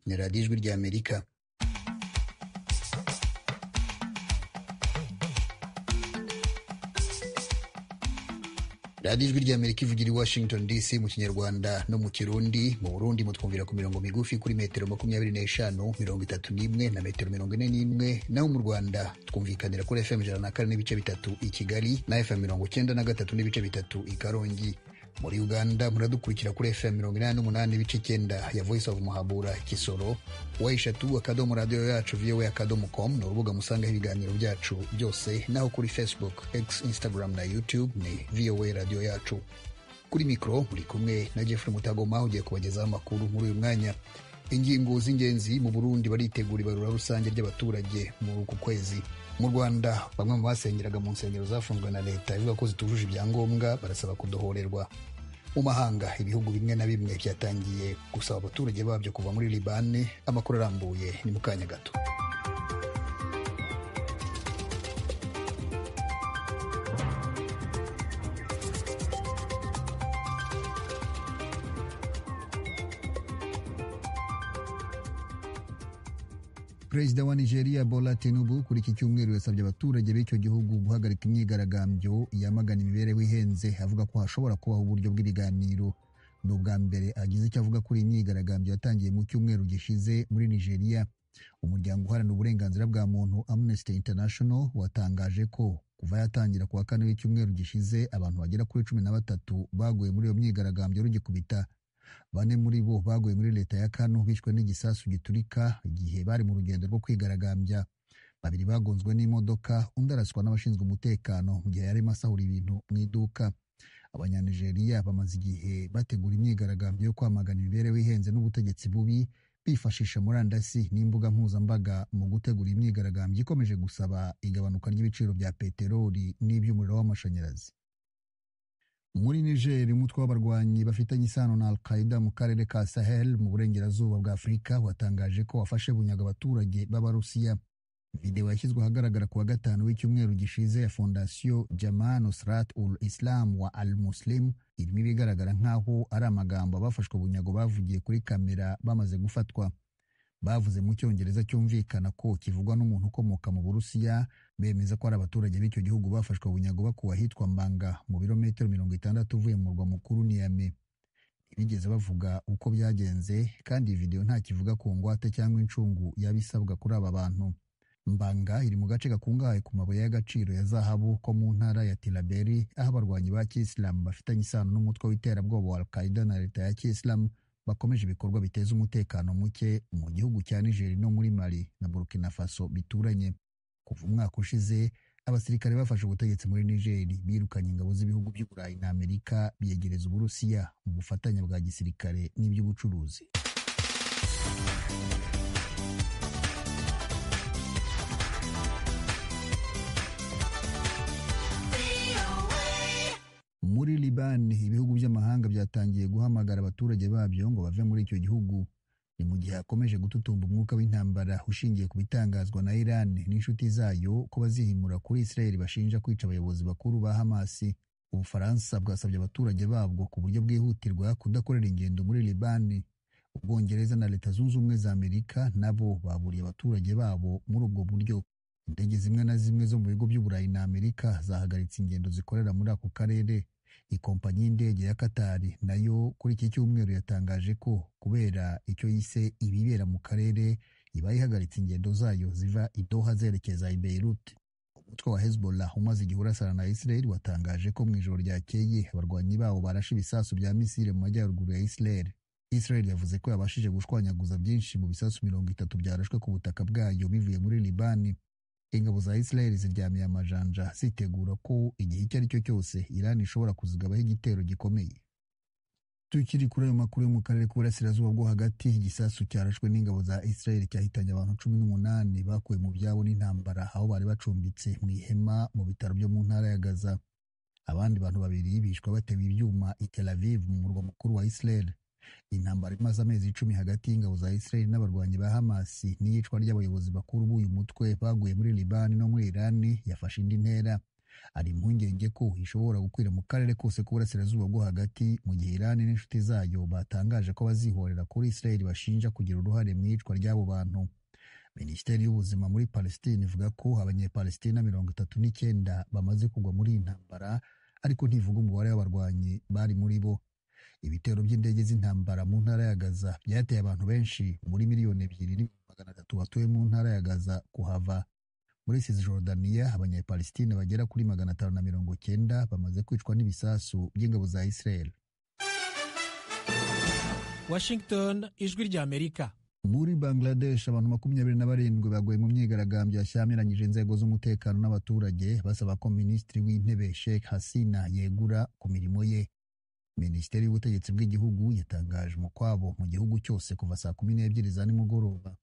Ni Radiyo Ijwi ry'Amerika. Radiyo Ijwi ry'Amerika ivugira i Washington DC mu Kinyarwanda no mu Kirundi. Mu Burundi mutwumvira ku mirongo migufi kuri metero 25, 31 na metero 41, naho mu Rwanda twumvikanira kuri FM 104.3 i Kigali na FM 93.3 i Karongi. Muri Uganda muradukurikira kuri FM 88.9 ya Voice of Muhabura Kisoro, wa eshatu akadomo radio yacu VOA akadomo com ni urubuga musangaho ibiganiro byacu byose, naho kuri Facebook, X, Instagram na YouTube ni VOA radio yacu. Kuri mikoro muri kumwe na Jeffrey Mutagoma ugiye kubagezaho amakuru muri uyu mwanya. Ingingo z'ingenzi: mu Burundi baritegura ibarura rusange ry'abaturage muri uku kwezi. Mu Rwanda bamwe mu basengeraga mu nsengero zafunzwe na leta ivuga ko zitujuje ibyangombwa barasaba kudohorerwa. Mu mahanga ibihugu bimwe na bimwe byatangiye gusaba abaturage babyo kuva muri Libani. Amakuru arambuye ni mu kanya gato. Perezida wa Nigeria Bola Tinubu kuri iki cyumweru yasabye abaturage b'icyo gihugu guhagarika imyigaragambyo yamagana imibereho ihenze, avuga ko hashobora kubaho uburyo bw'ibiganiro. Ni ubwa mbere agize icyo avuga kuri iyi myigaragambyo yatangiye mu cyumweru gishize muri Nigeria. Umuryango uharanira uburenganzira bwa muntu Amnesty International watangaje ko kuva yatangira kuwa kane w'icyumweru gishize abantu bagera kuri 13 baguye muri iyo myigaragambyo rugikubita. Bane muri bo baguye muri leta ya Kano bishwe n'igisasu giturika igihe bari mu rugendo rwo kwigaragambya. Babiri bagonzwe n'imodoka, undi araswa n'abashinzwe umutekano mu gihe yarimo asahura ibintu mu iduka. Abanyanigeriya bamaze igihe bategura imyigaragambyo yo kwamagana imibereho ihenze n'ubutegetsi bubi, bifashisha murandasi n'imbuga mpuzambaga mu gutegura imyigaragambyo ikomeje gusaba igabanuka ry'ibiciro bya peteroli n'iby'umuriro w'amashanyarazi. Muri Niger, umutwe w'abarwanyi bafitanye isano na Al-Qaeda mu karere ka Sahel mu burengerazuba bwa Afurika watangaje ko wafashe bunyaga abaturage b'Abarusiya. Videwo yashyizwe ahagaragara kuwa gatanu w'icyumweru gishize ya Fondasiyo Jama Nusrat ul Islam wa Al Muslim irimo ibigaragara nk'aho ari amagambo abafashwe bunyago bavugiye kuri kamera bamaze gufatwa. Bavuze mu Cyongereza cyumvikana ko kivugwa n'umuntu ukomoka mu Burusiya, bemeza ko ari abaturage b'icyo gihugu bafashwe bunyago bakuwe ahitwa Mbanga mu birometero 60 uvuye mu murwa mukuru Niamey. Ntibigeze bavuga uko byagenze, kandi iyi video nta kivuga ku ngwate cyangwa incungu yaba isabwa kuri aba bantu. Mbanga iri mu gace gakungahaye ku mabuye y'agaciro ya zahabu ko mu ntara ya Tilaberi, aho abarwanyi ba Kisilamu bafitanye isano n'umutwe w'iterabwoba wa Al-Qaeda na leta ya Kisilamu bakomeje ibikorwa biteza umutekano muke mu gihugu cya Niger no muri Mali na Burkina Faso bituranye. Kuva umwaka ushize abasirikare bafashe ubutegetsi muri Niger birukanye ingabo z'ibihugu by'u Burayi na Amerika, biyegereza Uburusiya mu bufatanye bwa gisirikare n'iby'ubucuruzi. Muri Libani ibihugu by'amahanga byatangiye guhamagara abaturage babyo ngo bave muri icyo gihugu. Ni mu gihe hakomeje gututumba umwuka w'intambara ushingiye ku bitangazwa na Iran n'inshuti zayo ko bazihimura kuri Israel bashinja kwica abayobozi bakuru ba Hamas. Ubufaransa bwasabye abaturage babwo ku buryo bwihutirwa kudakorera ingendo muri Libani. Ubwongereza na Leta Zunze Ubumwe za Amerika nabo baburiye abaturage babo muri ubwo buryo. Indege zimwe na zimwe zo mu bigo by'Uburayi na Amerika zahagaritse ingendo zikorera muri ako karere. Ikompanyi y'indege ya Katari nayo kuri iki cyumweru yatangaje ko kubera icyo yise ibibera mu karere iba ihagaritse ingendo zayo ziva i Doha zerekeza i Beirut. Umutwe wa Hezbollah umaze igihe urasana na Israel watangaje ko mu ijoro ryakeye abarwanyi bawo barashe ibisasu bya misile mu majyaruguru ya Israel. Israel yavuze ko yabashije gushwanyaguza byinshi mu bisasu 30 byarashwe ku butaka bwayo bivuye muri Libani. Ingabo za Israel ziryamiye amajanja zitegura ko igihe icyo ari cyo cyose Iran ishobora kuzigabaho igitero gikomeye. Tukiri kuri ayo makuru yo mu karere k'uburasirazuba bwo hagati, igisasu cyarashwe n'ingabo za Israel cyahitanye abantu 18 bakuwe mu byabo n'intambara aho bari bacumbitse mu ihema mu bitaro byo mu ntara ya Gaza. Abandi bantu babiri bishwe batewe ibyuma i Tel Aviv mu murwa mukuru wa Israel. Intambara imaze amezi 10 hagati y'ingabo za Israel n'abarwanyi ba Hamas n'iyicwa ry'abayobozi bakuru b'uyu mutwe baguye muri Libani no muri Iran yafashe indi ntera. Hari impungenge ko ishobora gukwira mu karere kose k'uburasirazuba bwo hagati, mu gihe Iran n'inshuti zayo batangaje ko bazihorera kuri Israel bashinja kugira uruhare mu iyicwa ry'abo bantu. Minisiteri y'ubuzima muri Palestine ivuga ko Abanyepalestina 39 bamaze kugwa muri iyi ntambara, ariko ntivuga umubare w'abarwanyi bari muri bo. Ibitero by'indege z'intambara mu ntara ya Gaza byateye abantu benshi muri 2,300,000 batuye mu ntara ya Gaza kuhava. Muri Cisjordania, Abanyapalestine bagera kuri 590 bamaze kwicwa n'ibisasu by'ingabo za Israel. Washington, Ijwi ry'Amerika. Muri Bangladesh, abantu 27 baguye mu myigaragambyo yashyamiranyije inzego z'umutekano n'abaturage, basaba ko Minisitiri w'Intebe Sheikh Hasina yegura ku mirimo ye. Minisiteri y'ubutegetsi bw'igihugu yatangaje umukwabo mu gihugu cyose kuva saa 12 za nimugoroba.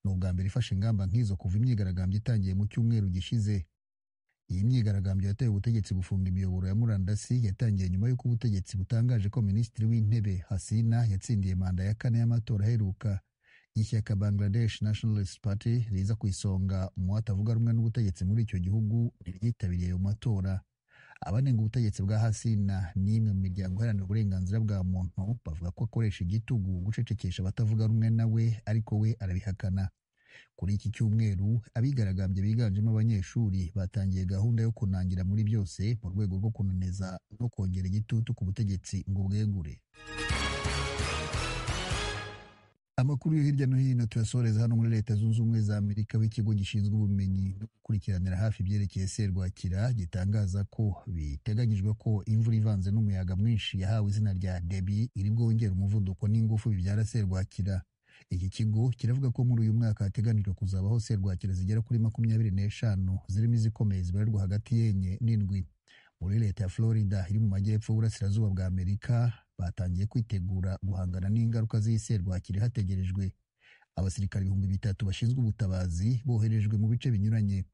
Ni ubwa mbere ifashe ingamba nk'izo kuva imyigaragambyo itangiye mu cyumweru gishize. Iyi myigaragambyo yateye ubutegetsi gufunga imiyoboro ya murandasi yatangiye nyuma y'uko ubutegetsi butangaje ko Minisitiri w'Intebe Hasina yatsindiye manda ya kane y'amatora aheruka. Ishyaka Bangladesh Nationalist Party riza ku isonga mu batavuga rumwe n'ubutegetsi muri icyo gihugu ntiryitabiriye ayo matora. Abanenga ubutegetsi bwa Hasina n'imwe mu miryango iharanira uburenganzira bwa muntu bavuga ko akoresha igitugu gucecekesha abatavuga rumwe nawe, ariko we arabihakana. Kuri iki cyumweru, abigaragambye biganjemo abanyeshuri batangiye gahunda yo kunangira muri byose mu rwego rwo kunaniza no kongera igitutu ku butegetsi ngo bwegure. Amakuru yo hirya no hino tuyasoreza hano muri Leta Zunze Ubumwe za Amerika, w'ikigo gishinzwe ubumenyi no gukurikiranira hafi ibyerekeye serwakira gitangaza ko biteganyijwe ko imvura ivanze n'umuyaga mwinshi yahawe izina rya Debi iri bwongere umuvuduko n'ingufu bibyara serwakira. Iki kigo kiravuga ko muri uyu mwaka hateganijwe kuzabaho serwakira zigera kuri 25, zirimo izikomeye zibarirwa hagati y'enye n'indwi. Muri leta ya Florida iri mu majyepfo y'uburasirazuba bwa Amerika, batangiye kwitegura guhangana n'ingaruka z'iyi serwakira. Hategerejwe abasirikare 3000 bashinzwe ubutabazi boherejwe mu bice binyuranye.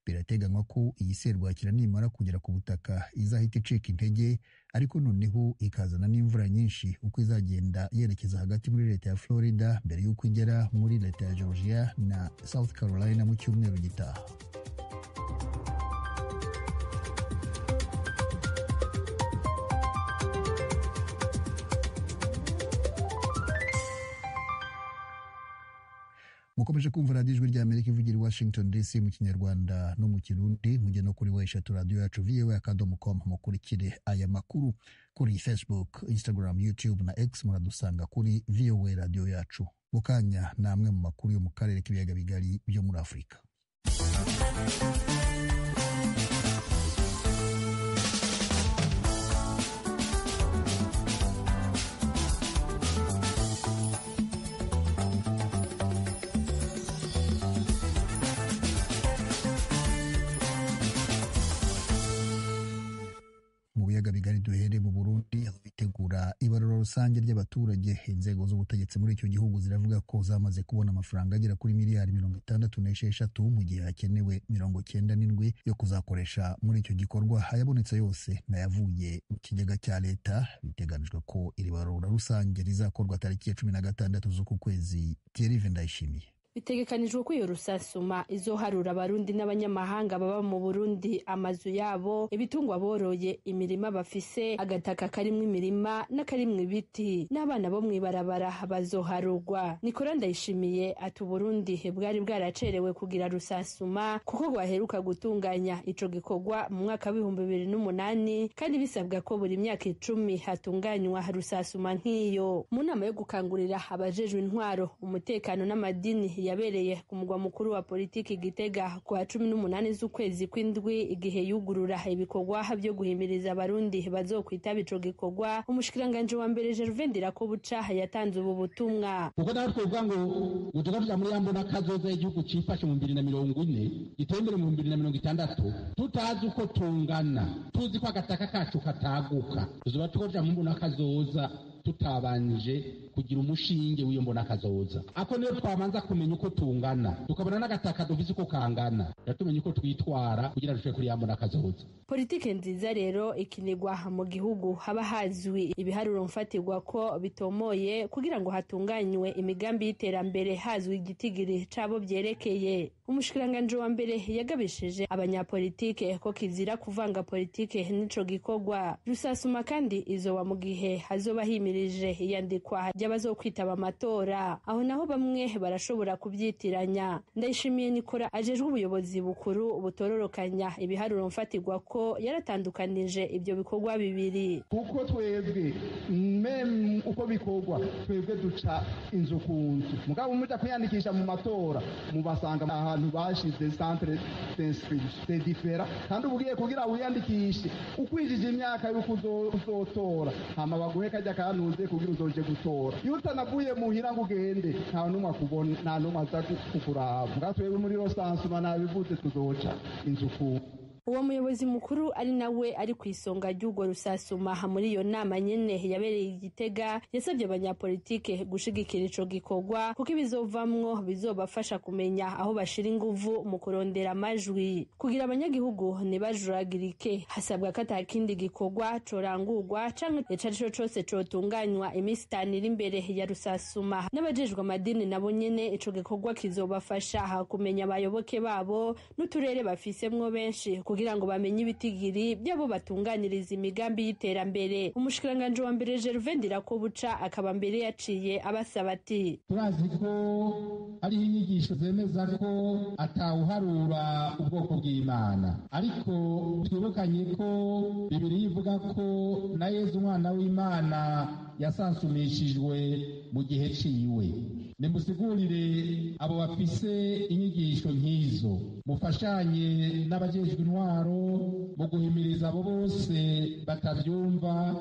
Birateganywa ko iyi serwakira nimara kugera ku butaka izahita icika intege, ariko noneho ikazana n'imvura nyinshi uko izagenda yerekeza hagati muri leta ya Florida mbere y'uko igera muri leta ya Georgia na South Carolina mu cyumweru gitaha. Mukomeje kumva radiyo Ijwi ry'Amerika ivugira i Washington DC mu Kinyarwanda no mu Kirundi. Mujye no kuri www.radiyoyacu voa.com mukurikire aya makuru. Kuri Facebook, Instagram, YouTube na X muradusanga kuri VOA Radiyo Yacu. Mu kanya ni amwe mu makuru yo mu karere k'ibiyaga bigari byo muri Afurika. Mu biyaga bigari duhere mu Burundi, aho bitegura ibarura rusange ry'abaturage. Inzego z'ubutegetsi muri icyo gihugu ziravuga ko zamaze kubona amafaranga agera kuri miliyari 66, mu gihe hakenewe 97 yo kuzakoresha muri icyo gikorwa. Ayabonetse yose n'ayavuye mu kigega cya leta. Biteganijwe ko iri barura rusange rizakorwa tariki ya 16 z'uku kwezi. Thierry Ndayishimiye. Bitegekanijwe ko iyo rusasuma izoharura Abarundi n'abanyamahanga baba mu Burundi, amazu yabo, ibitungwa boroye, imirima bafise, agataka karimwo imirima n'akarimwo ibiti, n'abana bo mw'ibarabara bazoharurwa. Nikora Ndayishimiye ati Uburundi bwari bwaracerewe kugira rusasuma kuko rwaheruka gutunganya ico gikorwa mu mwaka w'2008, kandi bisabwa ko buri myaka 10 hatunganywa rusasuma nk'iyo. Mu nama yo gukangurira abajejwe intwaro, umutekano n'amadini yabereye ku mugwa mukuru wa politiki Gitega ku wa 18 z'ukwezi kw'indwi, igihe yugurura ibikorwa byo guhimiriza Abarundi bazokwitaba ico gikorwa, umushikiranganji wa mbere Gervais Ndirakobuca yatanze ubu butumwa. Kuko naho twovuga ngo tuza tuja muri ya mbona kazoza y'igihugu cifashe mu 2040, giteye imbere mu 2060, tutazi uko tungana, tuzi ko agataka kacu kataguka, tuzoba tuko tuja mu mbona kazoza Tutabanje kugira umushinge w'iyo mbona kazoza, ako niyo twabanza kumenya uko tungana, tukabona n'agataka dufise uko kangana, tumenya uko twitwara kugira dushike kuri ya mbona kazoza. Politike nziza rero ikinigwa mu gihugu haba hazwi ibiharuro mfatirwa ko bitomoye, kugira ngo hatunganywe imigambi y'iterambere hazwi igitigiri cabo byerekeye. Umushikiranganji wa mbere yagabishije abanyapolitike ko kizira kuvanga politike n'ico gikorwa. Rusasuma kandi izoba mu gihe hazoba himirije iyandikwa ry'abazokwitaba amatora, aho naho bamwe barashobora kubyitiranya. Ndayishimiye Nikora ajejwe ubuyobozi bukuru butororokanya ibiharuro mfatirwa ko yaratandukanije ibyo bikorwa bibiri. Kuko twebwe meme uko bikorwa, twebwe duca inzu ku nzu, mugabo muja kwiyandikisha mu matora mubasanga ahantu bashize centre d'inscription, c'est différent. Kandi ubugiye kugira wiyandikishe ukwijije imyaka y'uko uzotora, hama baguhe kajya kantuze kugira uzoje gutora. Iyo utanavuye muhira ngo ugende, nta n'umwe akubona, nta n'umwe aza kukuraba. Mugabo twebwe muri recensement, nabivuze, tuzoca inzu ku Uwo muyobozi mukuru ari nawe ari ku isonga ry'urwo rusasuma, muri iyo nama nyene yabereye Igitega, yasabye abanyapolitike gushigikira ico gikorwa kuko ibizovamwo bizobafasha kumenya aho bashira inguvu mu kurondera amajwi. Kugira abanyagihugu ntibajuragirike, hasabwa ko ata kindi gikorwa corangurwa canke ico arico cose cotunganywa iminsi 5 iri imbere ya rusasuma. N'abajejwe amadini nabo nyene ico gikorwa kizobafasha kumenya abayoboke babo n'uturere bafisemwo benshi, kugira ngo bamenye ibitigiri by'abo batunganiriza imigambi y'iterambere. Umushikiranganji wa mbere Gervais Ndirakobuca akaba mbere yaciye abasaba ati: Turazi ko hariho inyigisho zemeza ko atawuharura ubwoko bw'Imana, ariko twibukanye ko Bibiliya ivuga ko na Yezu umwana w'Imana yasansumishijwe mu gihe ciwe. Nimusigurire abo bafise inyigisho nk'izo, mufashanye n'abajejwe intwaro mu guhimiriza abo bose batavyumva.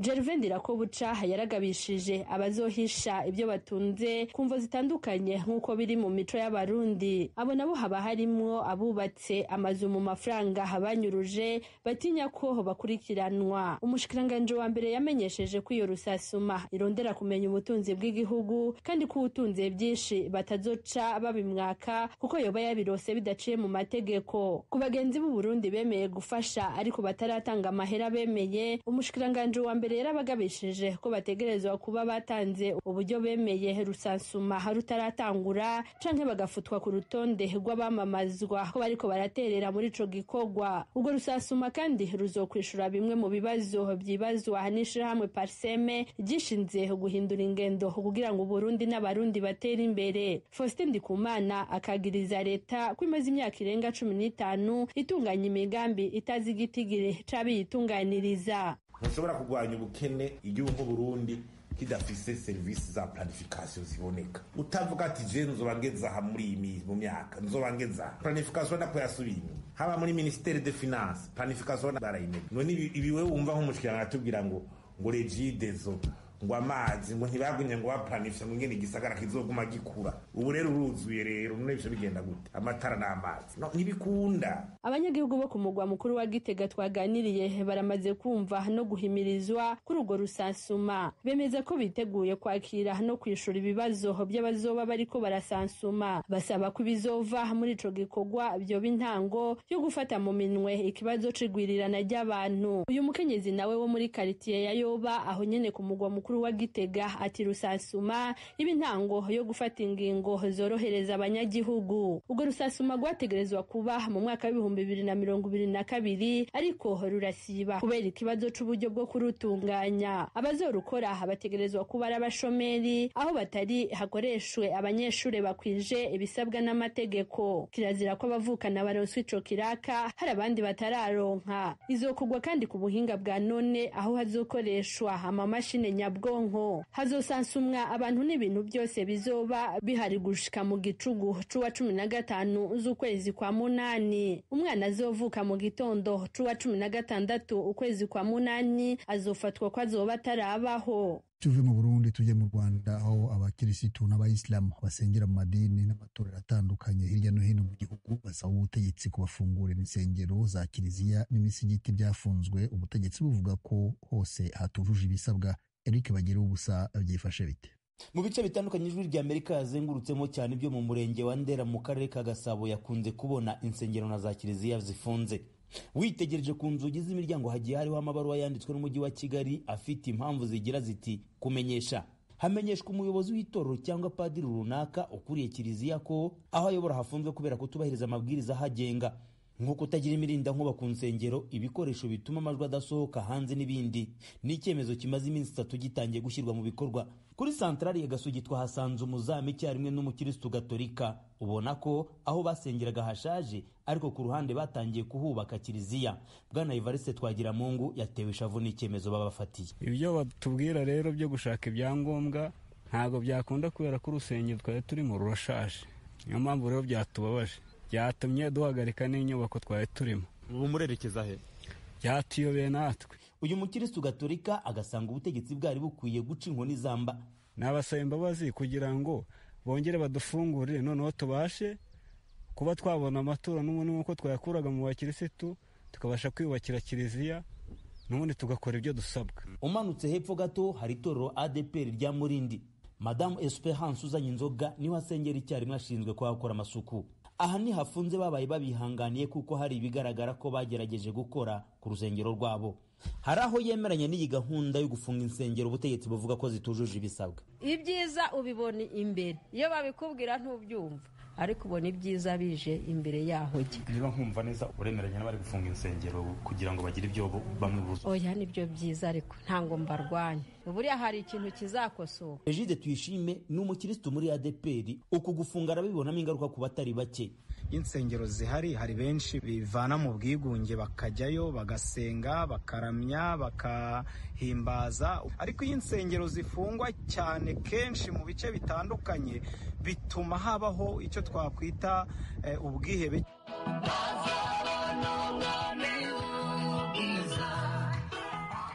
Gervais Ndirakobuca yaragabishije abazohisha ibyo batunze ku mvo zitandukanye nk'uko biri mu mico y'Abarundi. Abo nabo haba harimwo abubatse amazu mu mafaranga banyuruje batinya ko bakurikiranwa. Umushikiranganji wa mbere yamenyesheje ko iyo rusasuma irondera kumenya ubutunzi bw'igihugu, kandi ko ubutunze byinshi batazoca babimwaka kuko yoba yabirose bidaciye mu mategeko. Ku bagenzi b'u Burundi bemeye gufasha ariko bataratanga amahera bemeye, umushikiranganji wa mbere yarabagabishije ko bategerezwa kuba batanze uburyo bemeye rusansuma rutaratangura, canke bagafutwa ku rutonde rw'abamamazwa ko bariko baraterera muri ico gikorwa. Ubwo rusasuma kandi ruzokwishura bimwe mu bibazo vyibazwa n'ishirahamwe Parseme ryishinze guhindura ingendo kugira ngo Uburundi n'Abarundi batere imbere. Faustin Ndikumana akagiriza leta ko imaze imyaka irenga 15 itunganya imigambi itazi igitigiri c'abiyitunganiriza. Ntushobora kurwanya ubukene igihugu nk'Uburundi kidafise serivisi za planification ziboneka, utavuga ati je nzoba ngeze aha muri iyi mu myaka nzoba ngeze aha. Planification nako yasubiye inyuma, haba muri ministère de finance planification barayimenya. None ibi wewe wumva nk'umushikiranganje atubwira ngo Regideso, ngo amazi, ngo ntibagumye ngo baplanifye ngo ingene igisagara kizoguma gikura, ubu rero uruzuye, rero none ivyo bigenda gute? Amatara n'amazi no ntibikunda. Abanyagihugu bo ku mugwa mukuru wa Gitega twaganiriye baramaze kumva no guhimirizwa kuri urwo rusansuma. Bemeza ko biteguye kwakira no kwishura ibibazo by'abazoba bariko barasansuma. Basaba ko ibizova muri ico gikorwa vyoba intango yo gufata mu minwe ikibazo c'igwirirana ry'abantu. Uyu mukenyezi nawe wo muri karitiye ya Yoba, aho nyene ku mugwa mukuru wa Gitega, ati rusasuma iba intango yo gufata ingingo zorohereza abanyagihugu. Ubwo rusasuma rwategerezwa kuba mu mwaka w'2022, ariko rurasiba kubera ikibazo c'uburyo bwo kurutunganya. Abazorukora bategerezwa kuba ari abashomeri, aho batari hakoreshwe abanyeshure bakwije ibisabwa n'amategeko. Kirazira ko abavukana baronswa ico kiraka hari abandi batararonka. Izokorwa kandi ku buhinga bwa none, aho hazokoreshwa amamashini nyabwonko. Hazosansumwa abantu n'ibintu byose bizoba bihari gushika mu gicugu c'uwa 15 z'ukwezi kwa munani. Umwana azovuka mu gitondo c'uwa 16 ukwezi kwa munani azofatwa ko azoba atarabaho. Tuve mu Burundi tujye mu Rwanda, aho abakirisitu n'abayisilamu basengera mu madini n'amatorero atandukanye hirya no hino mu gihugu basaba ubutegetsi kubafungurira insengero za kiliziya n'imisigiti byafunzwe, ubutegetsi buvuga ko hose hatujuje ibisabwa. Eric Bagira ubusa byifashe bite? Mu bice bitandukanye Ijwi rya Amerika yazengurutsemo cyane ibyo mu murenge wa Ndera mu karere ka Gasabo yakunze kubona insengero na za kiliziya zifunze. Witegereje ku nzugi z'imiryango hagiye hariho amabaruwa yanditswe n'umujyi wa Kigali afite impamvu zigira ziti: kumenyesha. Hamenyeshwa umuyobozi w'itorero cyangwa padiri runaka ukuriye kiliziya ko aho ayobora hafunzwe kubera kutubahiriza amabwiriza ahagenga, nko kutagira imirindankuba ku nsengero, ibikoresho bituma amajwi adasohoka hanze n'ibindi. Ni icyemezo kimaze iminsi 3 gitangiye gushyirwa mu bikorwa. Kuri santarari ya Gasogi twahasanze umuzamu icyarimwe n'umukirisitu gatolika, ubona ko aho basengeraga hashaje, ariko ku ruhande batangiye kuhubaka kiliziya. Bwana Evariste Twagiramungu yatewe ishavu n'icyemezo babafatiye. Ibyo batubwira rero byo gushaka ibyangombwa ntabwo byakunda kubera ko urusengero twari turimo rurashaje, niyo mpamvu rero byatubabaje, byatumye duhagarika n'inyubako twari turimo. Ubu murerekeza he? Byatuyobeye natwe. Uyu mukirisitu gatolika agasanga ubutegetsi bwari bukwiye guca inkoni zamba. Nabasaba imbabazi kugira ngo bongere badufungurire, noneho tubashe kuba twabona amaturo n'ubundi nk'uko twayakuraga mu bakirisitu, tukabasha kwiyubakira kiliziya n'ubundi tugakora ibyo dusabwa. Umanutse hepfo gato hari itorero ADPR rya Murindi. Madamu Esperance uzanye inzoga niho asengera icyarimwe, ashinzwe kuhakora amasuku. Aha ntihafunze babaye babihanganiye kuko hari ibigaragara ko bagerageje gukora ku rusengero rwabo. Hari aho yemeranya n'iyi gahunda yo gufunga insengero ubutegetsi buvuga ko zitujuje ibisabwa. Ibyiza ubibona imbere, iyo babikubwira ntubyumva, ariko ubona ibyiza bije imbere yaho. Niba nkumva neza, uremeranya n'abari gufunga insengero kugira ngo bagire ibyo bamwe buzuza? Oya, nibyo byiza, ariko ntabwo mbarwanya, buriya hari ikintu kizakosoka. Egide Tuyishime ni umukirisitu muri ADPR. Uku gufunga arabibonamo ingaruka ku batari bake. Insengero zihari hari benshi bivana mu bwigunge bakajyayo bagasenga, bakaramya, bakahimbaza, ariko iyo insengero zifungwa cyane kenshi mu bice bitandukanye bituma habaho icyo twakwita ubwihebe.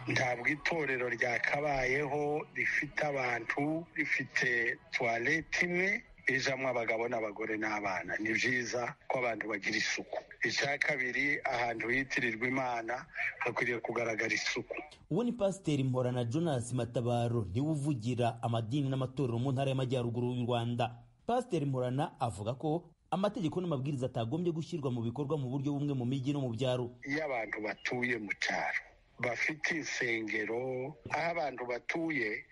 Ntabwo itorero ryakabayeho rifite abantu, rifite tuwarete imwe ijamwo abagabo n'abagore n'abana. Ni byiza ko abantu bagira isuku. Icya kabiri, ahantu hitirirwa Imana hakwiriye kugaragara isuku. Uwo ni Pasiteri Mporana Jonas Matabaro, niwe uvugira amadini n'amatorero mu ntara y'Amajyaruguru y'u Rwanda. Pasiteri Mporana avuga ko amategeko n'amabwiriza atagombye gushyirwa mu bikorwa mu buryo bumwe mu mijyi no mu byaro. Iyo abantu batuye mu cyaro bafite insengero, aho abantu batuye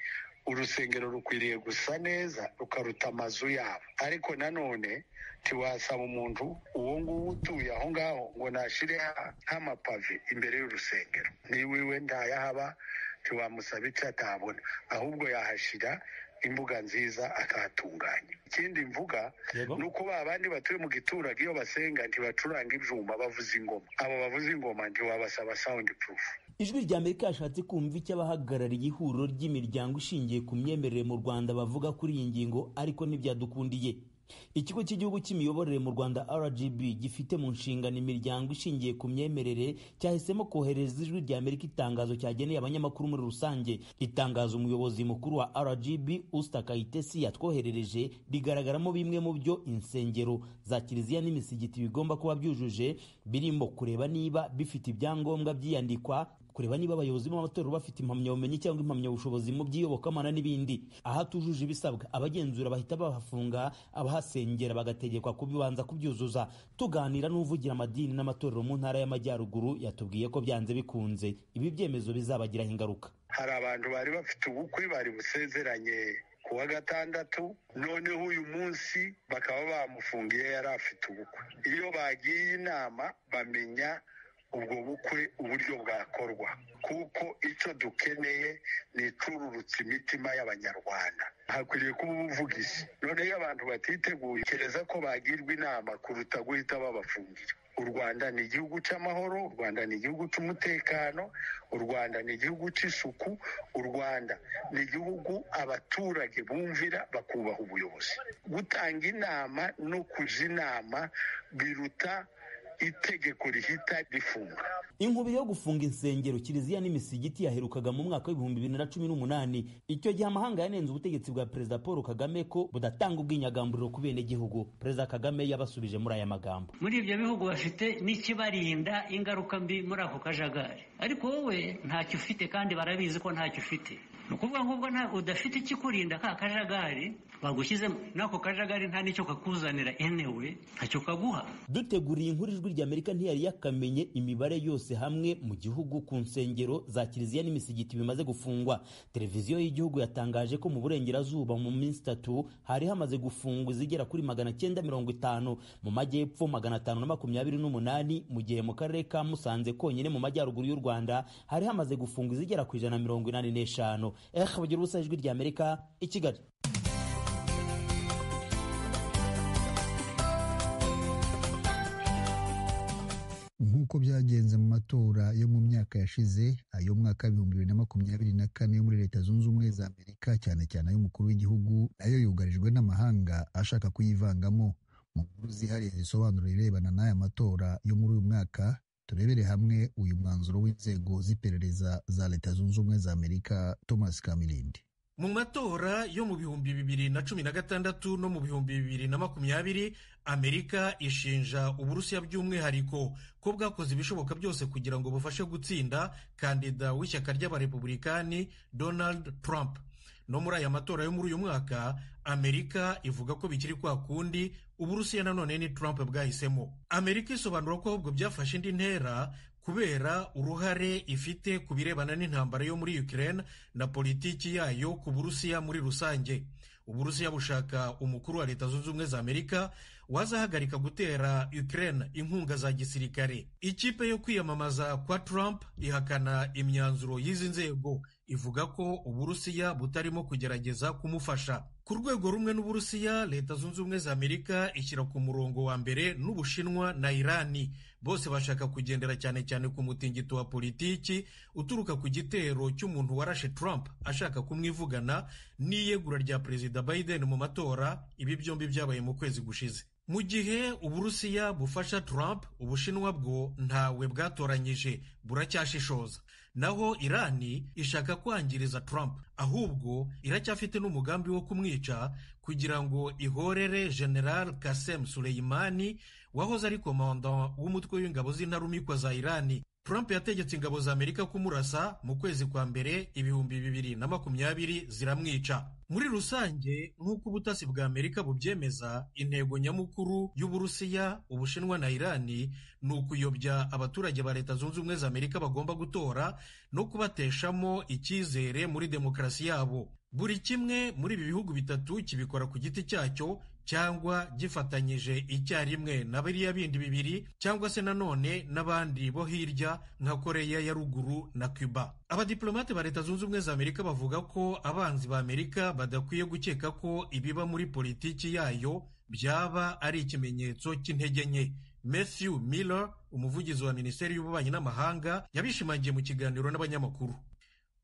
urusengero rukwiriye gusa neza rukaruta amazu yabo. Ariko nanone ntiwasaba umuntu uwo nguwo utuye aho ngaho ngo nashyire nk'amapave imbere y'urusengero, niba iwe ntayahaba ntiwamusaba icyo atabona, ahubwo yahashyira imbuga nziza akahatunganya. Ikindi mvuga ni uko ba bandi batuye mu giturage iyo basenga ntibacuranga ibyuma, bavuza ingoma. Abo bavuza ingoma ntiwabasaba sound proof. Ijwi rya Amerika yashatse kumva icyo abahagarariye ihuriro ry'imiryango ishingiye ku myemerere mu Rwanda bavuga kuri iyi ngingo, ariko ntibyadukundiye. Ikigo cy'igihugu cy'imiyoborere mu Rwanda RGB gifite mu nshingano imiryango ishingiye ku myemerere cyahisemo kohereza Ijwi rya Amerika itangazo cyageneye abanyamakuru muri rusange. Itangazo umuyobozi mukuru wa RGB Usta Kayitesi yatwoherereje rigaragaramo bimwe mu byo insengero za kiliziya n'imisigiti bigomba kuba byujuje, birimo kureba niba bifite ibyangombwa by'iyandikwa, kureba niba abayobozi b'amatorero bafite impamyabumenyi cyangwa impamyabushobozi mu by'iyobokamana n'ibindi. Aha tujuje ibisabwa, abagenzura bahita bahafunga, abahasengera bagategekwa kubibanza kubyuzuza. Tuganira n'uvugira amadini n'amatorero mu ntara y'Amajyaruguru yatubwiye ko byanze bikunze ibi byemezo bizabagiraho ingaruka. Hari abantu bari bafite ubukwe bari busezeranye ku wa gatandatu, noneho uyu munsi bakaba bamufungiye yari afite ubukwe. Iyo bagiye inama bamenya ubwo bukwe uburyo bwakorwa, kuko icyo dukeneye ni icururutsa imitima y'Abanyarwanda. Hakwiriye kuba ubuvugizi. None iyo abantu batiteguye, kereza ko bagirwa inama kuruta guhita babafungira. U Rwanda ni igihugu cy'amahoro, u Rwanda ni igihugu cy'umutekano, u Rwanda ni igihugu cy'isuku, u Rwanda ni igihugu abaturage bumvira bakubaha ubuyobozi. Gutanga inama no kuja inama biruta itegeko rihita rifunga. Inkubiri yo gufunga insengero, kiliziya n'imisigiti yaherukaga mu mwaka w'2018. Icyo gihe amahanga yanenze ubutegetsi bwa Perezida Paul Kagame ko budatanga ubwinyagamburiro ku benegihugu. Perezida Kagame yabasubije muri aya magambo: muri ibyo bihugu bafite n'ikibarinda ingaruka mbi muri ako kajagari, ariko wowe ntacyo ufite kandi barabizi ko ntacyo ufite. Ni ukuvuga nk'ubwo udafite ikikurinda ka kajagari bagushyizemo, n'ako kajagari nta n'icyo kakuzanira enewe, ntacyo kaguha. Duteguriye inkuru, Ijwi ry'Amerika ntiyari yakamenye imibare yose hamwe mu gihugu ku nsengero za kiliziya n'imisigiti bimaze gufungwa. Televiziyo y'igihugu yatangaje ko mu burengerazuba mu minsi 3 hari hamaze gufungwa izigera kuri 950, mu majyepfo 528, mu gihe mu karere ka Musanze konyine mu majyaruguru y'u Rwanda hari hamaze gufungwa izigera ku 185. Bagira ubusa, Ijwi ry'Amerika i Kigali. Nk'uko byagenze mu matora yo mu myaka yashize, ay'umwaka 2024 yo muri Leta Zunze Ubumwe za Amerika, cyane cyane ay'umukuru w'igihugu, nayo yugarijwe n'amahanga ashaka kuyivangamo. Mu nkuru zihariye zisobanura ibirebana n'aya matora yo muri uyu mwaka, turebere hamwe uyu mwanzuro w'inzego z'iperereza za Leta Zunze Ubumwe za Amerika. Thomas Kamilindi. Mu matora yo mu 2016 no mu 2020, Amerika ishinja Uburusiya by'umwihariko ko bwakoze ibishoboka byose kugira ngo bufashe gutsinda kandida w'ishyaka ry'Abarepublikani Donald Trump. No muri aya matora yo muri uyu mwaka, Amerika ivuga ko bikiri kwa kundi, Uburusiya nanone ni Trump bwahisemo. Amerika isobanura ko ahubwo byafashe indi ntera kubera uruhare ifite ku birebana n'intambara yo muri Ukraine na politiki yayo ku Burusiya muri rusange. Uburusiya bushaka umukuru wa Leta Zunze Ubumwe za Amerika wazahagarika gutera Ukraine inkunga za gisirikare. Ikipe yo kwiyamamaza kwa Trump ihakana imyanzuro y'izi nzego, ivuga ko Uburusiya butarimo kugerageza kumufasha. Ku rwego rumwe n'Uburusiya, Leta Zunze Ubumwe za Amerika ishyira ku murongo wa mbere n'Ubushinwa na Irani. Bose bashaka kugendera cyane cyane ku mutingito wa politiki uturuka ku gitero cy'umuntu warashe Trump ashaka kumwivugana n'iyegura rya Perezida Biden mu matora. Ibi byombi byabaye mu kwezi gushize. Mu gihe Uburusiya bufasha Trump, Ubushinwa bwo ntawe bwatoranyije, buracyashishoza. Naho Irani ishaka kwangiriza Trump, ahubwo iracyafite n'umugambi wo kumwica kugira ngo ihorere General Qasem Soleimani wahoze ari komanda w'umutwe w'ingabo z'intarumikwa za Irani. Trump yategetse ingabo za Amerika kumurasa mu kwezi kwa mbere 2020 ziramwica. Muri rusange, nk'uko ubutasi bwa Amerika bubyemeza, intego nyamukuru y'Uburusiya, Ubushinwa na Irani ni ukuyobya abaturage ba Leta Zunze Ubumwe za Amerika bagomba gutora no kubateshamo icyizere muri demokarasi yabo. Buri kimwe muri ibi bihugu bitatu kibikora ku giti cyacyo cyangwa gifatanyije icyarimwe na biriya bindi bibiri, cyangwa se nanone n'abandi bo hirya nka Koreya ya Ruguru na Cuba. Abadiplomate ba Leta Zunze Ubumwe za Amerika bavuga ko abanzi ba Amerika badakwiye gukeka ko ibiba muri politiki yayo byaba ari ikimenyetso cy'intege nke. Matthew Miller, umuvugizi wa Minisiteri y'Ububanyi n'Amahanga, yabishimangiye mu kiganiro n'abanyamakuru.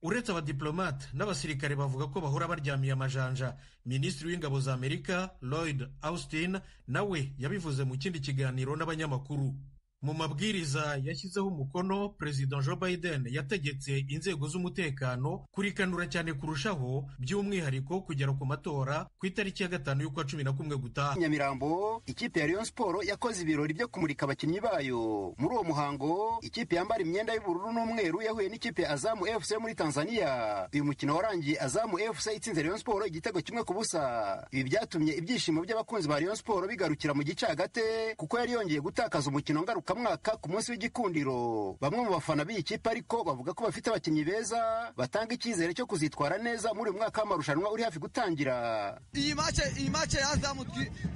Uretse abadiplomate n'abasirikare bavuga ko bahora baryamiye amajanja, Minisitiri w'Ingabo za Amerika Lloyd Austin nawe yabivuze mu kindi kiganiro n'abanyamakuru. Mu mabwiriza yashyizeho umukono, Perezida Joe Biden yategetse inzego z'umutekano kurikanura cyane kurushaho, by'umwihariko kugera ku matora ku itariki ya 5 y'ukwa 11 gutaha. Nyamirambo, ikipe ya Rayon Sport yakoze ibirori byo kumurika abakinnyi bayo. Muri uwo muhango, ikipe yambara imyenda y'ubururu n'umweru yahuye n'ikipe ya Azamu FC muri Tanzania. Uyu mukino warangiye Azamu FC itsinze Rayon Sport igitego 1-0. Ibi byatumye ibyishimo by'abakunzi ba Rayon Sport bigarukira mu gice hagati, kuko yari yongeye gutakaza umukino ngaruka mwaka ku munsi w'igikundiro. Bamwe mu bafana b'iyi kipe ariko bavuga ko bafite abakinnyi beza batanga icyizere cyo kuzitwara neza muri uyu mwaka w'amarushanwa uri hafi gutangira. Iyi mace ya Azamu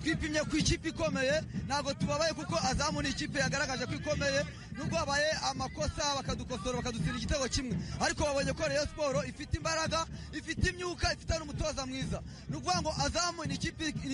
twipimye ku ikipe ikomeye, ntabwo tubabaye kuko Azamu ni ikipe yagaragaje ko ikomeye, nubwo habaye amakosa bakadukosora bakadutsinda igitego kimwe, ariko babonye ko Rayon Sport ifite imbaraga, ifite imyuka, ifite n'umutoza mwiza. Ni ukuvuga ngo Azamu ni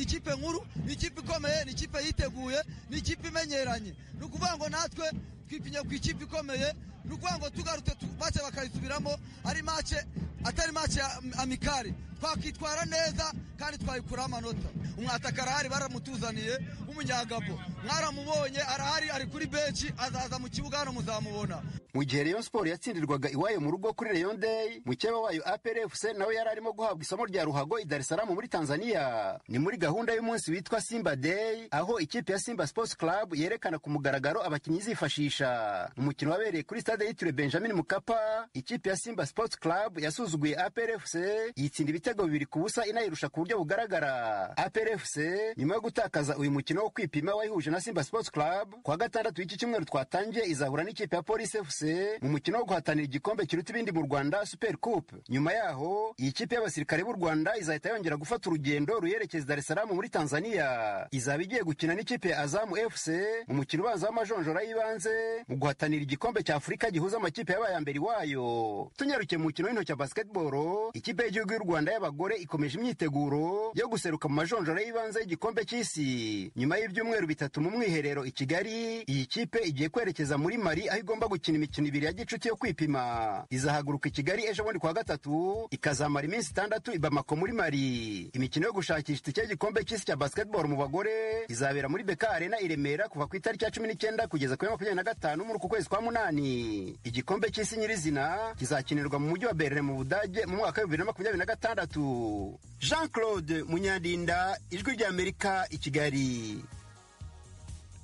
ikipe nkuru, ni ikipe ikomeye, ni ikipe yiteguye, ni ikipe imenyeranye. Ni ukuvuga ngo natwe twipimye ku ikipe ikomeye, ni ukuvuga ngo tugarutse mace bakayisubiramo, ari mace atari mace ya amikari, Twakitwara neza kandi twayikuraho amanota. Umwataka arahari, baramutuzaniye w'umunyagabo, mwaramubonye, arahari, ari kuri benshi, azaza mu kibuga hano muzamubona. Mu gihe Rayon Sport yatsindirwaga iwayo mu rugo kuri Rayon Day, mukeba wayo APR FC nawe yari arimo guhabwa isomo rya ruhago i Dar es Salaam muri Tanzania. Ni muri gahunda y'umunsi witwa Simba Day, aho ikipe ya Simba Sports Club yerekana ku mugaragaro abakinnyi izifashisha. Umukino wabereye kuri stade yitiriwe Benjamin Mkapa, ikipe ya Simba Sports Club yasuzuguye APR FC yitsinda ibitego 2-0, inayirusha ku buryo bugaragara. APR FC nyuma yo gutakaza uyu mukino wo kwipima wayihuje na Simba Sports Club, kuwa gatandatu w'iki cyumweru twatangiye izahura n'ikipe ya Police FC mu mukino wo guhatanira igikombe kiruta ibindi mu Rwanda, Super Coupe. Nyuma yaho iyi kipe y'abasirikare b'u Rwanda izahita yongera gufata urugendo ruyerekeza Dar es Salaam muri Tanzania. Izaba igiye gukina n'ikipe ya Azam FC mu mukino ubanza w'amajonjora y'ibanze mu guhatanira igikombe cya Afurika gihuza amakipe yabaye mbere iwayo. Tunyarukiye mu mukino w'intoki wa basketball, ikipe y'igihugu y'u Rwanda y'abagore ikomeje imyiteguro yo guseruka mu majonjora y'ibanze y'igikombe cy'isi. Nyuma y'ibyumweru 3 mu mwiherero i Kigali, iyi kipe igiye kwerekeza muri Mali aho igomba gukina imikino 2 ya gicuti yo kwipima. Izahaguruka i Kigali ejo bundi kuwa gatatu, ikazamara iminsi 6 i Bamako muri Mali. Imikino yo gushakisha itike y'igikombe cy'isi cya basketball mu bagore izabera muri BK Arena i Remera kuva ku itariki ya 19 kugeza ku ya 25 muri uku kwezi kwa 8. Igikombe cy'isi nyirizina kizakinirwa mu mujyi wa Berlin mu Budage mu mwaka wa 2026. Jean Claude Munyandinda, Ijwi ry'Amerika i Kigali.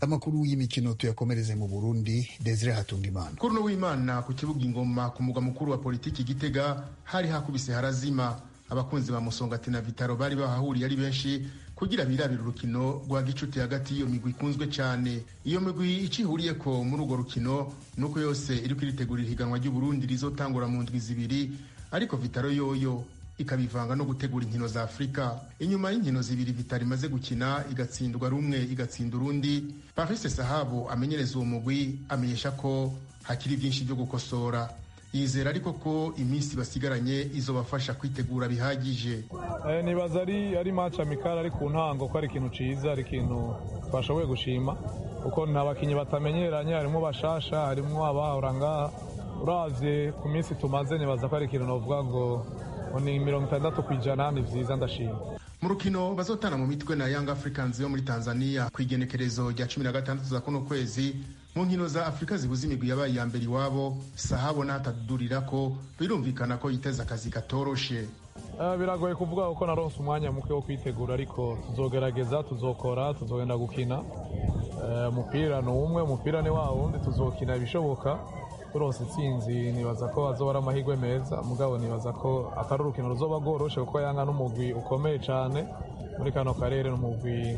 Amakuru y'imikino tuyakomereze mu Burundi. Desire Hatungimana. Kuri uno w'Imana ku kibuga Ingoma ku mugwa mukuru wa politiki Gitega hari hakubise harazima. Abakunzi ba Musongati na Vitaro bari bahahuriye ari benshi kugira birabire urukino rwa gicuti hagati y'iyo migwi ikunzwe cyane. Iyo migwi icihuriye ko muri urwo rukino nuko yose iri kwiritegurira ihiganwa ry'u Burundi rizotangura mu ndwi 2, ariko Vitaro yoyo ikabivanga no gutegura inkino za Afurika. Inyuma y'inkino 2 Vitaro imaze gukina igatsindwa rumwe igatsinda urundi, Paris Sahabo amenyereza uwo mugwi amenyesha ko hakiri byinshi byo gukosora. Yizera ariko ko iminsi basigaranye izobafasha kwitegura bihagije. Nibaza ari match amical, ari ku ntango ko ari ikintu ciza, ari ikintu twashoboye gushima kuko nta bakinyi batamenyeranye, harimo bashasha, harimo abahora ngaha. Uravye ku minsi tumaze nibaza ko ari ikintu novuga ngo ni 60% ni vyiza, ndashima. Mu rukino bazotana mu mitwe na Young Africans yo muri Tanzania ku igenekerezo rya 16 za kuno kwezi mu nkino za Afurika zihuza imigwi yabaye iya mbere iwabo, Sahabo n'atadurira ko birumvikana ko yiteze akazi katoroshe. Biragoye kuvuga kuko naronse umwanya muke wo kwitegura, ariko tuzogerageza, tuzokora, tuzogenda gukina. Umupira ni umwe, umupira ni wa wundi, tuzokina ibishoboka. Turonse intsinzi nibaza ko azoba ari amahirwe meza, mugabo nibaza ko atari urukino ruzoba rworoshe kuko Yanga n'umugwi ukomeye cyane muri kano karere, n'umugwi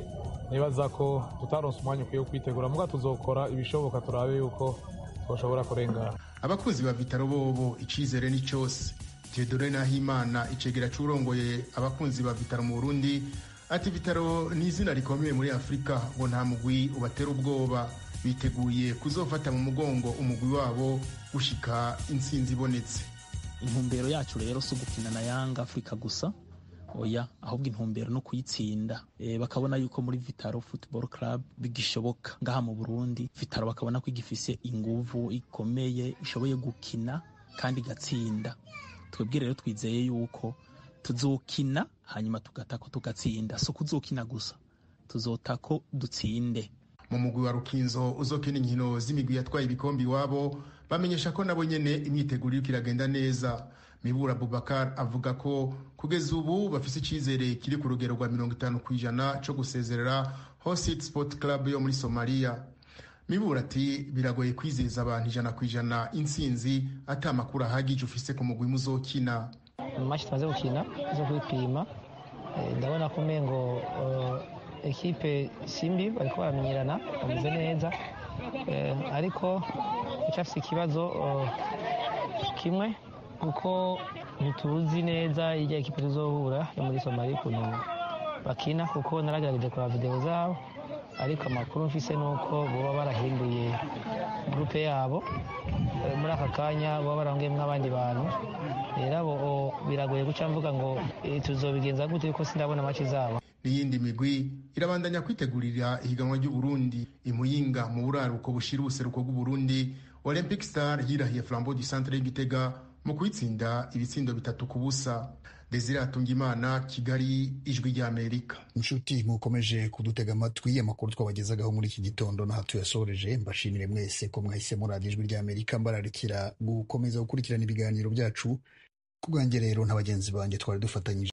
nibaza ko tutaronse umwanya ukwiye kwitegura, mugabo tuzokora ibishoboka turabe yuko twashobora kurengana. Abakunzi ba Vitaro bobo icizere ni cyose. Theodore Nahimana icegera c'urongoye abakunzi ba Vitaro mu Burundi ati Vitaro ni izina rikomeye muri Afurika, ngo nta mugwi ubatera ubwoba, biteguye kuzofata mu mugongo umugwi wabo gushika intsinzi ibonetse. Intumbero yacu rero si ugukina na Yanga Africa gusa, oya, ahubwo intumbero no kuyitsinda. Bakabona yuko muri Vitaro Football Club bigishoboka ngaha mu Burundi, Vitaro bakabona ko igifise inguvu ikomeye ishoboye gukina kandi igatsinda. Twebwe rero twizeye yuko tuzokina hanyuma tugatako tugatsinda, si ukuzokina gusa, tuzotako dutsinde. Mu mugwi wa Rukinzo uzokina inkino z'imigwi yatwaye ibikombe iwabo, bamenyesha ko nabo nyene imyiteguro iriko iragenda neza. Mibura Abubakar avuga ko kugeza ubu bafise icizere kiri ku rugero rwa 50% co gusezerera Hosit Sport Club yo muri Somalia. Mibura ati biragoye kwizeza abantu 100% intsinzi ata makuru ahagije ufise ku mugwi muzokina. Match tumaze gukina zo kwipima, ndabona ko umengo ekipe simbi bariko baramenyerana, bameze neza, ariko icafise ikibazo kimwe kuko ntituzi neza irya ekipe tuzohura yo muri Somalia ukuntu bakina, kuko naragerageje kuraba video zabo, ariko amakuru mfise nuko boba barahinduye groupe yabo muri aka kanya, boba barongeyemwo abandi bantu. Rero abo biragoye guca mvuga ngo tuzobigenza gute kuko sindabona match zabo. N'iyindi migwi irabandanya kwitegurira ihiganwa ry'u Burundi. Imuyinga mu buraruko bushira ubuseruko bw'u Burundi, Olympic Star yirahiye Flambeau du Centre y'Igitega mu kuyitsinda ibitsindo 3-0. Desire Hatungimana, Kigali, Ijwi ry'Amerika. Inshuti mukomeje kudutega amatwi, amakuru twabagezagaho muri iki gitondo n'aha tuyasoreje. Mbashimire mwese ko mwahisemo Radiyo Ijwi ry'Amerika, mbararikira gukomeza gukurikirana ibiganiro byacu. Ku bwanjye rero na bagenzi banjye twari dufatanyije.